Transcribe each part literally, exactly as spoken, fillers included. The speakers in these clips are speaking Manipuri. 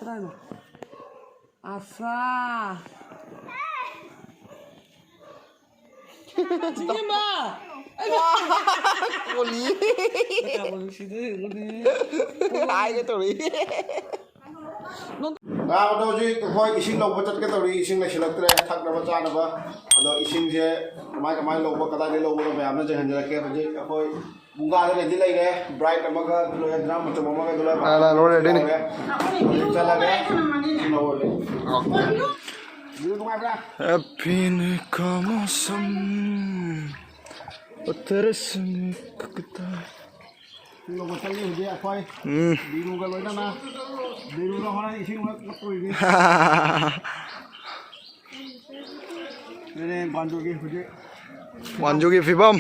ꯀꯩꯅꯣ? ꯑꯁꯥ꯫ ꯆꯤꯡꯖꯤꯟꯕ! ꯀꯣꯂꯤ꯫ ꯅꯨꯡꯁꯤꯗꯦ, ꯀꯣꯂꯤ꯫ ꯍꯥꯏꯒꯦ ꯇꯧꯔꯤ꯫ ꯉꯥꯕꯗꯣ ꯍꯧꯖꯤꯛ ꯑꯩꯈꯣꯏ ꯏꯁꯤꯡ ꯂꯧꯕ ꯆꯠꯀꯦ ꯇꯧꯔꯤ, ꯏꯁꯤꯡ ꯂꯩꯁꯤꯜꯂꯛꯇ꯭ꯔꯦ ꯊꯛꯅꯕ ꯆꯥꯅꯕ꯫ ꯑꯗꯣ ꯏꯁꯤꯡꯁꯦ ꯀꯃꯥꯏ ꯀꯃꯥꯏ ꯂꯧꯕ, ꯀꯗꯥꯏꯗꯩ ꯂꯧꯕꯅꯣ ꯃꯌꯥꯝꯅ ꯌꯦꯡꯍꯟꯖꯔꯛꯀꯦ꯫ ꯍꯧꯖꯤꯛ ꯑꯩꯈꯣꯏ ꯃꯨꯡꯒꯥꯗ ꯂꯩꯗꯤ ꯂꯩꯔꯦ, ꯕ꯭ꯔꯥꯏꯠ ꯑꯃꯒ ꯑꯗꯨ ꯂꯣꯏꯔꯦ, ꯗ꯭ꯔꯥꯝ ꯃꯆꯨꯝ ꯑꯃꯒ ꯑꯗꯨ ꯂꯣꯏꯔꯦ꯫ ꯑꯥ, ꯂꯣꯏꯔꯦ, ꯔꯦꯗꯤꯅꯤ꯫ ꯍꯧꯖꯤꯛ ꯆꯠꯂꯒꯦ꯫ ꯏꯁꯤꯡ ꯂꯧꯔꯨꯔꯒꯦ꯫ ꯑꯣꯀꯦ꯫ ꯚ꯭ꯌꯨ ꯅꯨꯡꯉꯥꯏꯕ꯭ꯔꯥ? ꯑꯦ ꯐꯤꯅ ꯀꯃꯣꯁꯝ ꯎꯠꯇꯔꯁꯅꯤ ꯀꯨꯀꯨꯇꯥ꯫ ꯏꯁꯤꯡ ꯂꯧꯕ ꯆꯠꯂꯤ ꯍꯧꯖꯤꯛ ꯑꯩꯈꯣꯏ꯫ ꯎꯝ꯫ ꯕꯤꯔꯨꯒ ꯂꯣꯏꯅꯅ꯫ ꯕꯤꯔꯨꯅ ꯍꯣꯔꯦꯟ ꯏꯁꯤꯡ ꯂꯧꯔꯛꯇꯣꯔꯤꯅꯤ꯫ ꯑꯗꯨꯅꯦ ꯕꯥꯟꯗꯨꯒꯤ ꯍꯧꯖꯤꯛ꯫ ꯋꯥꯟꯖꯨꯒꯤ ꯐꯤꯕꯝ꯫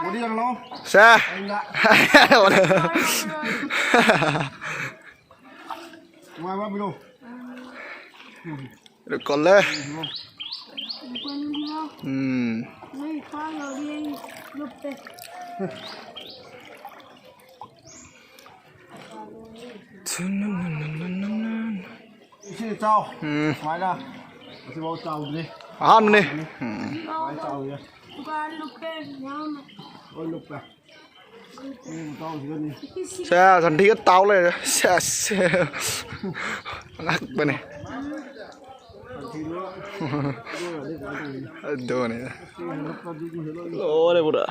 ꯕꯣꯗꯤ ꯌꯦꯡꯂꯣ꯫ ꯁꯦ꯫ ꯑꯩꯅ꯫ ꯅꯨꯡꯉꯥꯏꯕ꯭ꯔꯥ ꯕꯤꯔꯨ? ꯀꯜꯂꯦ꯫ ꯎꯝ꯫ ꯅꯣꯏ ꯈ꯭ꯋꯥꯡ ꯌꯧꯔꯗꯤ ꯑꯩ ꯂꯨꯞꯄꯦ꯫ ꯏꯁꯤꯡ ꯏꯆꯥꯎ꯫ ꯎꯝ꯫ ꯁꯨꯃꯥꯏꯅ꯫ ꯑꯁꯤꯐꯥꯎ ꯆꯥꯎꯗ꯭ꯔꯤ꯫ ꯑꯍꯥꯟꯕꯅꯦ꯫ ꯎꯝ꯫ ꯁꯨꯃꯥꯏꯅ ꯆꯥꯎꯔꯤꯌꯦ꯫ ꯗꯨꯀꯥꯟ ꯂꯨꯞꯄꯦ ꯃꯌꯥꯝ ꯑꯃ꯫ ꯂꯣꯏ ꯂꯨꯞꯄꯦ꯫ ꯁꯦ, ꯁꯟꯊꯤꯒ ꯇꯥꯎ ꯂꯩꯔꯦ꯫ ꯁꯦꯁ꯫ ꯑꯉꯛꯄꯅꯦ꯫ ꯑꯗꯨꯅꯦ꯫ ꯂꯣꯏꯔꯦ ꯄꯨꯔꯥ꯫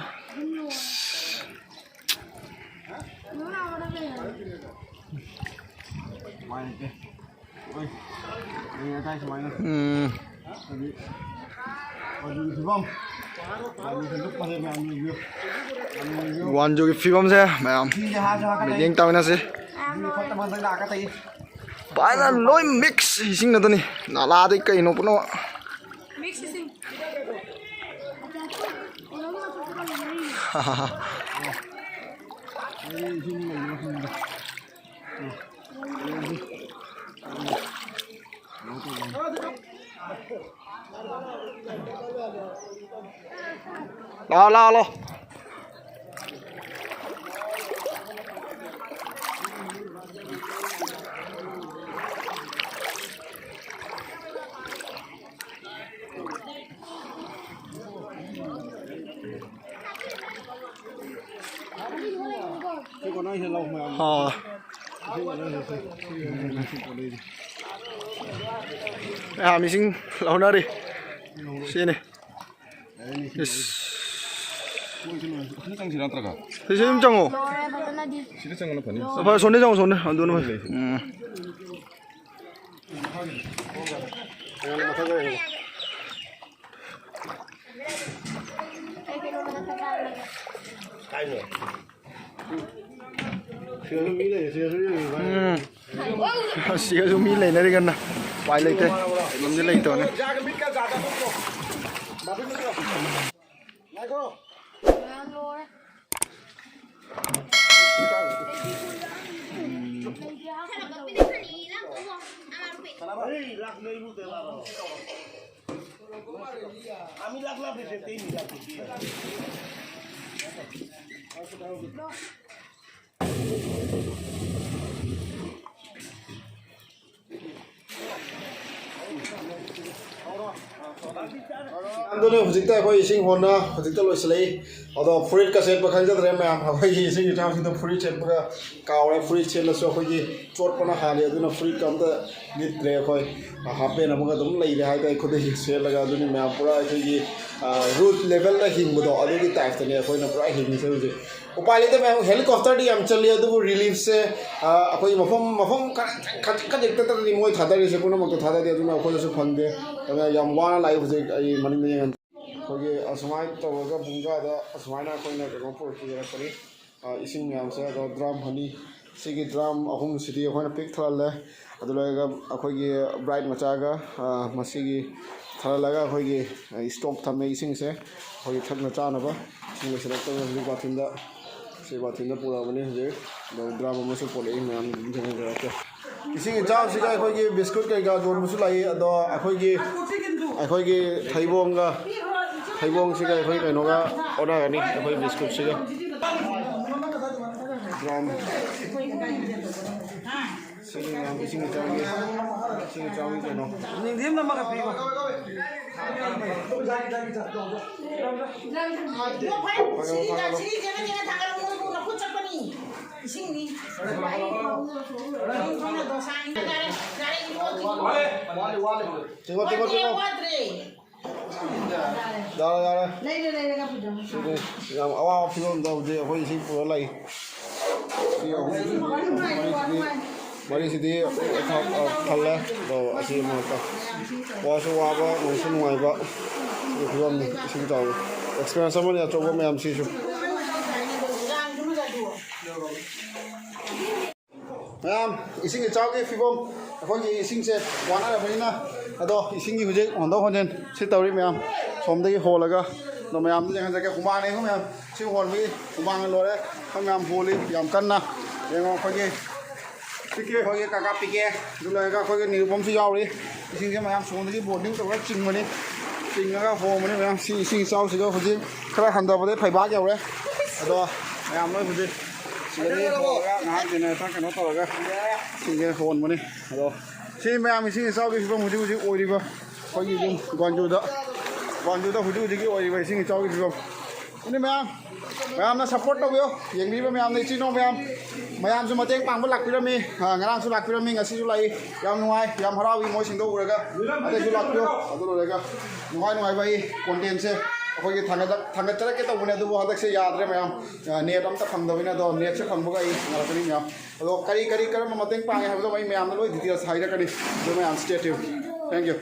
ꯎꯝ꯫ ꯋꯥꯟꯖꯨꯒꯤ ꯐꯤꯕꯝꯁꯦ ꯃꯌꯥꯝ ꯃꯤꯠꯌꯦꯡ ꯇꯥꯃꯤꯟꯅꯁꯤ꯫ ꯐꯖꯅ ꯂꯣꯏ ꯃꯤꯛꯁ ꯏꯁꯤꯡ ꯉꯥꯛꯇꯅꯤ꯫ ꯅꯥꯂꯥꯗꯩ ꯀꯩꯅꯣ ꯄꯨꯝꯅꯃꯛ꯫ ꯂꯥꯛꯑꯣ, ꯂꯥꯛꯑꯣ, ꯂꯥꯛꯑꯣ꯫ ꯑꯥ꯫ ꯃꯌꯥꯝ ꯏꯁꯤꯡ ꯂꯧꯅꯔꯤ꯫ ꯁꯤꯅꯤ꯫ ꯏꯁ꯫ ꯁꯤꯗ ꯆꯪꯁꯤꯔꯥ ꯅꯠꯇ꯭ꯔꯒ? ꯁꯤꯗ ꯑꯗꯨꯝ ꯆꯪꯉꯣ꯫ ꯂꯣꯏꯔꯦ ꯐꯖꯅꯗꯤ꯫ ꯁꯤꯗ ꯆꯪꯕꯅ ꯐꯅꯤ꯫ ꯐꯔꯦ, ꯁꯣꯝꯗ ꯆꯪꯉꯣ, ꯁꯣꯝꯗ꯫ ꯑꯗꯨꯅ ꯐꯩ꯫ ꯎꯝ꯫ ꯎꯝ꯫ ꯁꯤꯒꯁꯨ ꯃꯤ ꯂꯩꯅꯔꯤ ꯀꯟꯅ꯫ ꯎꯄꯥꯏ ꯂꯩꯇꯦ꯫ ꯂꯝꯗꯤ ꯂꯩꯇꯕꯅꯦ꯫ ꯑꯗꯨꯅ ꯍꯧꯖꯤꯛꯇ ꯑꯩꯈꯣꯏ ꯏꯁꯤꯡ ꯍꯣꯟꯅ ꯍꯧꯖꯤꯛꯇ ꯂꯣꯏꯁꯤꯜꯂꯛꯏ꯫ ꯑꯗꯣ ꯐꯨꯔꯤꯠꯀ ꯁꯦꯠꯄ ꯈꯪꯖꯗ꯭ꯔꯦ ꯃꯌꯥꯝ, ꯑꯩꯈꯣꯏꯒꯤ ꯏꯁꯤꯡ ꯏꯆꯥꯎꯁꯤꯗ ꯐꯨꯔꯤꯠ ꯁꯦꯠꯄꯒ ꯀꯥꯎꯔꯦ꯫ ꯐꯨꯔꯤꯠ ꯁꯦꯠꯂꯁꯨ ꯑꯩꯈꯣꯏꯒꯤ ꯆꯣꯠꯄꯅ ꯍꯥꯜꯂꯤ꯫ ꯑꯗꯨꯅ ꯐꯨꯔꯤꯠꯀ ꯑꯝꯇ ꯂꯤꯠꯇ꯭ꯔꯦ ꯑꯩꯈꯣꯏ꯫ ꯍꯥꯞ ꯄꯦꯟ ꯑꯃꯒ ꯑꯗꯨꯝ ꯂꯩꯔꯦ ꯍꯥꯏꯇꯥꯔꯦ ꯈꯨꯗꯩꯁꯦ ꯁꯦꯠꯂꯒ꯫ ꯑꯗꯨꯅ ꯃꯌꯥꯝ ꯄꯨꯔꯥ ꯑꯩꯈꯣꯏꯒꯤ, ꯑ, ꯔꯨꯠ ꯂꯦꯚꯦꯜꯗ ꯍꯤꯡꯕꯗꯣ, ꯑꯗꯨꯒꯤ ꯇꯥꯏꯞꯇꯅꯦ ꯑꯩꯈꯣꯏꯅ ꯄꯨꯔꯥ ꯍꯤꯡꯉꯤꯁꯦ ꯍꯧꯖꯤꯛ꯫ ꯎꯄꯥꯏ ꯂꯩꯇꯦ ꯃꯌꯥꯝ, ꯍꯦꯂꯤꯀꯣꯞꯇꯔꯗꯤ ꯌꯥꯝ ꯆꯠꯂꯤ, ꯑꯗꯨꯕꯨ ꯔꯤꯂꯤꯐꯁꯦ, ꯑ, ꯑꯩꯈꯣꯏ ꯃꯐꯝ, ꯃꯐꯝ ꯈꯔ ꯈꯖꯤꯛ ꯈꯖꯤꯛꯇꯗꯅꯤ ꯃꯣꯏ ꯊꯥꯗꯔꯤꯁꯦ, ꯄꯨꯝꯅꯃꯛꯇ ꯊꯥꯗꯗꯦ꯫ ꯑꯗꯨꯅ ꯑꯩꯈꯣꯏꯗꯁꯨ ꯐꯪꯗꯦ꯫ ꯑꯗꯨꯅ ꯌꯥꯝ ꯋꯥꯅ ꯂꯥꯛꯏ ꯍꯧꯖꯤꯛ꯫ ꯑꯩ ꯃꯅꯤꯡꯗ ꯌꯦꯡꯍꯟ-, ꯑꯩꯈꯣꯏꯒꯤ ꯑꯁꯨꯃꯥꯏꯅ ꯇꯧꯔꯒ ꯚꯨꯡꯖꯥꯗ ꯑꯁꯨꯃꯥꯏꯅ ꯑꯩꯈꯣꯏꯅ ꯀꯩꯅꯣ ꯄꯨꯔꯛꯄꯤꯔꯛꯄꯅꯤ꯫ ꯑ, ꯏꯁꯤꯡ ꯃꯌꯥꯝꯁꯦ, ꯑꯗꯣ ꯗ꯭ꯔꯝ ꯑꯅꯤ, ꯁꯤꯒꯤ ꯗ꯭ꯔꯝ ꯑꯍꯨꯝꯁꯤꯗꯤ ꯑꯩꯈꯣꯏꯅ ꯄꯤꯛ ꯊꯜꯍꯜꯂꯦ꯫ ꯑꯗꯨ ꯂꯣꯏꯔꯒ ꯑꯩꯈꯣꯏꯒꯤ ꯕ꯭ꯔꯥꯏꯠ ꯃꯆꯥꯒ, ꯑ, ꯃꯁꯤꯒꯤ ꯊꯜꯍꯜꯂꯒ ꯑꯩꯈꯣꯏꯒꯤ, ꯑ, ꯏꯁꯇꯣꯛ ꯊꯝꯃꯦ ꯏꯁꯤꯡꯁꯦ, ꯑꯩꯈꯣꯏꯒꯤ ꯊꯛꯅ ꯆꯥꯅꯕ꯫ ꯏꯁꯤꯡ ꯂꯩꯁꯤꯜꯂꯛꯇꯕꯅ ꯍꯧꯖꯤꯛ ꯕꯥꯔꯇꯤꯟꯗ, ꯁꯤ ꯕꯥꯔꯇꯤꯟꯗ ꯄꯨꯔꯛꯑꯕꯅꯤ ꯍꯧꯖꯤꯛ꯫ ꯑꯗꯣ ꯗ꯭ꯔꯝ ꯑꯃꯁꯨ ꯄꯨꯔꯛꯏ, ꯃꯌꯥꯝ ꯑꯗꯨꯝ ꯊꯦꯡꯅꯖꯔꯛꯀꯦ꯫ ꯏꯁꯤꯡ ꯏꯆꯥꯎꯁꯤꯒ ꯑꯩꯈꯣꯏꯒꯤ ꯕꯤꯁꯀꯨꯠ ꯀꯩꯀꯥ ꯌꯣꯟꯕꯁꯨ ꯂꯥꯛꯏ꯫ ꯑꯗꯣ ꯑꯩꯈꯣꯏꯒꯤ, ꯑꯩꯈꯣꯏꯒꯤ ꯊꯩꯕꯣꯡꯒ, ꯊꯩꯕꯣꯡꯁꯤꯒ ꯑꯩꯈꯣꯏ ꯀꯩꯅꯣꯒ ꯑꯣꯟꯅꯒꯅꯤ, ꯑꯩꯈꯣꯏ ꯕꯤꯁꯀꯨꯠꯁꯤꯒ꯫ ꯗ꯭ꯔꯝ꯫ ꯁꯤꯒꯤ ꯃꯌꯥꯝ ꯏꯁꯤꯡ ꯏꯆꯥꯎꯒꯤ, ꯏꯁꯤꯡ ꯏꯆꯥꯎꯒꯤ ꯀꯩꯅꯣ꯫ ꯅꯤꯡꯊꯤꯅ ꯅꯝꯃꯒ ꯄꯤꯌꯨ꯫ ꯐꯥꯏꯒꯜ, ꯐꯥꯏꯒꯜ꯫ ꯆꯤꯡꯉꯣ, ꯆꯤꯡꯉꯣ, ꯆꯤꯡꯉꯣ꯫ ꯌꯥꯔꯦ, ꯌꯥꯔꯦ꯫ ꯁꯤꯗꯤ ꯌꯥꯝ ꯑꯋꯥꯕ ꯐꯤꯕꯝꯗ ꯍꯧꯖꯤꯛ ꯑꯩꯈꯣꯏ ꯏꯁꯤꯡ ꯄꯨꯔ ꯂꯩ꯫ ꯁꯤ ꯑꯍꯨꯝ, ꯃꯔꯤꯁꯤꯗꯤ, ꯃꯔꯤꯁꯤꯗꯤ ꯊ-, ꯊꯜꯂꯦ꯫ ꯑꯗꯣ ꯑꯁꯤ ꯃꯔꯛꯇ ꯋꯥꯁꯨ ꯋꯥꯕ, ꯅꯨꯡꯁꯨ ꯅꯨꯡꯉꯥꯏꯕ ꯐꯤꯕꯝꯅꯤ꯫ ꯏꯁꯤꯡ ꯆꯥꯎꯕ experience ꯑꯃꯅꯤ ꯑꯆꯧꯕ ꯃꯌꯥꯝꯁꯤꯁꯨ꯫ ꯃꯌꯥꯝ, ꯏꯁꯤꯡ ꯏꯆꯥꯎꯒꯤ ꯐꯤꯕꯝ, ꯑꯩꯈꯣꯏꯒꯤ ꯏꯁꯤꯡꯁꯦ ꯋꯥꯅꯔꯕꯅꯤꯅ, ꯑꯗꯣ ꯏꯁꯤꯡꯒꯤ ꯍꯧꯖꯤꯛ ꯍꯣꯟꯗꯣꯛ ꯍꯣꯟꯖꯤꯟ ꯁꯤ ꯇꯧꯔꯤ ꯃꯌꯥꯝ꯫ ꯁꯣꯝꯗꯒꯤ ꯍꯣꯜꯂꯒ, ꯑꯗꯣ ꯃꯌꯥꯝꯗ ꯌꯦꯡꯍꯟꯖꯒꯦ꯫ ꯍꯨꯃꯥꯡꯅꯦ ꯃꯌꯥꯝ, ꯁꯤ ꯍꯣꯟꯕꯒꯤ ꯍꯨꯃꯥꯡꯅ ꯂꯣꯏꯔꯦ꯫ ꯑꯩꯈꯣꯏ ꯃꯌꯥꯝ ꯍꯣꯜꯂꯤ ꯌꯥꯝ ꯀꯟꯅ꯫ ꯌꯦꯡꯉꯣ, ꯑꯩꯈꯣꯏꯒꯤ ꯄꯤ ꯀꯦ, ꯑꯩꯈꯣꯏꯒꯤ ꯀꯥꯀꯥ ꯄꯤ ꯀꯦ, ꯑꯗꯨ ꯂꯣꯏꯔꯒ ꯑꯩꯈꯣꯏꯒꯤ ꯅꯤꯔꯨꯄꯝꯁꯨ ꯌꯥꯎꯔꯤ꯫ ꯏꯁꯤꯡꯁꯦ ꯃꯌꯥꯝ ꯁꯣꯝꯗꯒꯤ ꯕꯣꯔꯗꯤꯡ ꯇꯧꯔꯒ ꯆꯤꯡꯕꯅꯤ, ꯆꯤꯡꯉꯒ ꯍꯣꯝꯕꯅꯤ ꯃꯌꯥꯝ꯫ ꯁꯤ ꯏꯁꯤꯡ ꯏꯆꯥꯎꯁꯤꯒ ꯍꯧꯖꯤꯛ ꯈꯔ ꯍꯟꯊꯕꯗꯩ ꯐꯩꯕꯥꯛ ꯌꯧꯔꯦ꯫ ꯑꯗꯣ ꯃꯌꯥꯝ ꯂꯣꯏ ꯍꯧꯖꯤꯛ ꯁꯤꯗꯒꯤ ꯍꯧꯔꯒ ꯉꯥꯏꯍꯥꯛ ꯖꯦꯅꯦꯔꯦꯇꯔ ꯀꯩꯅꯣ ꯇꯧꯔꯒ ꯏꯁꯤꯡꯁꯦ ꯍꯣꯟꯕꯅꯤ꯫ ꯑꯗꯣ ꯁꯤ ꯃꯌꯥꯝ ꯏꯁꯤꯡ ꯏꯆꯥꯎꯒꯤ ꯐꯤꯕꯝ ꯍꯧꯖꯤꯛ ꯍꯧꯖꯤꯛ ꯑꯣꯏꯔꯤꯕ ꯑꯩꯈꯣꯏꯒꯤ ꯌꯨꯝ ꯒ꯭ꯋꯥꯟꯖꯨꯗ, ꯒ꯭ꯋꯥꯟꯖꯨꯗ ꯍꯧꯖꯤꯛ ꯍꯧꯖꯤꯛꯀꯤ ꯑꯣꯏꯔꯤꯕ ꯏꯁꯤꯡ ꯏꯆꯥꯎꯒꯤ ꯐꯤꯕꯝ꯫ ꯑꯗꯨꯅ ꯃꯌꯥꯝ, ꯃꯌꯥꯝꯅ ꯁꯞꯄꯣꯔꯠ ꯇꯧꯕꯤꯌꯨ, ꯌꯦꯡꯕꯤꯔꯤꯕ ꯃꯌꯥꯝꯅ, ꯏꯆꯤꯟ ꯏꯅꯥꯎ ꯃꯌꯥꯝ, ꯃꯌꯥꯝꯁꯨ ꯃꯇꯦꯡ ꯄꯥꯡꯕ ꯂꯥꯛꯄꯤꯔꯝꯃꯤ꯫ ꯑ, ꯉꯔꯥꯡꯁꯨ ꯂꯥꯛꯄꯤꯔꯝꯃꯤ, ꯉꯁꯤꯁꯨ ꯂꯥꯛꯏ꯫ ꯌꯥꯝ ꯅꯨꯡꯉꯥꯏ, ꯌꯥꯝ ꯍꯔꯥꯎꯏ ꯃꯣꯏꯁꯤꯡꯗꯣ ꯎꯔꯒ꯫ ꯑꯗꯩꯁꯨ ꯂꯥꯛꯄꯤꯌꯨ꯫ ꯑꯗꯨ ꯂꯣꯏꯔꯒ ꯅꯨꯡꯉꯥꯏ ꯅꯨꯡꯉꯥꯏꯕ ꯑꯩ ꯀꯣꯟꯇꯦꯟꯁꯦ ꯑꯩꯈꯣꯏꯒꯤ ꯊꯥꯡꯒꯠ-, ꯊꯥꯡꯒꯠꯆꯔꯛꯀꯦ ꯇꯧꯕꯅꯦ, ꯑꯗꯨꯕꯨ ꯍꯟꯗꯛꯁꯦ ꯌꯥꯗ꯭ꯔꯦ ꯃꯌꯥꯝ꯫ ꯑ, ꯅꯦꯠ ꯑꯝꯇ ꯐꯪꯗꯕꯅꯤꯅ, ꯑꯗꯣ ꯅꯦꯠꯁꯦ ꯐꯪꯕꯒ ꯑꯩ ꯉꯥꯜꯂꯛꯀꯅꯤ ꯃꯌꯥꯝ꯫ ꯑꯗꯣ ꯀꯔꯤ ꯀꯔꯤ ꯀꯔꯝꯕ ꯃꯇꯦꯡ ꯄꯥꯡꯉꯦ ꯍꯥꯏꯕꯗꯣ ꯑꯩ ꯃꯌꯥꯝꯗ ꯂꯣꯏ ꯗꯤꯇꯦꯜꯁ ꯍꯥꯏꯔꯛꯀꯅꯤ꯫ ꯑꯗꯨ ꯃꯌꯥꯝ stay tuned꯫ Thank you꯫